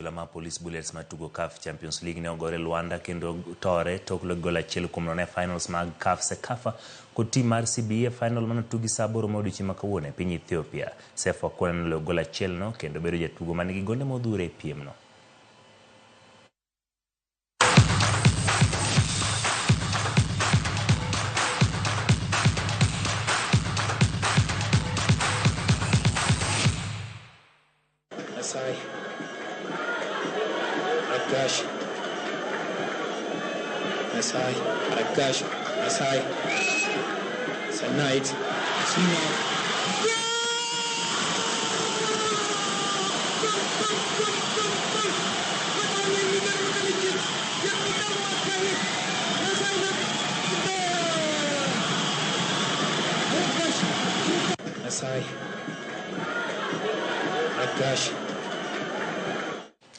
Adhula mar Police Bullets matugo CAF Champions League ne ogore Luanda kendo tore tok loyo gol 1-0 e finals mag CAF CECAFA kod tim mar CBE e final manotugi saa 8 mar odiochieng' ma kawuono e piny Ethiopia. Sefu Akwena noloyo gol achielno kendo bedo jatugo manigi gonde modhuro e piemno. Masai. Aragash. Masai. Aragash. Masai. Sanait. Sina. Masai. Aragash.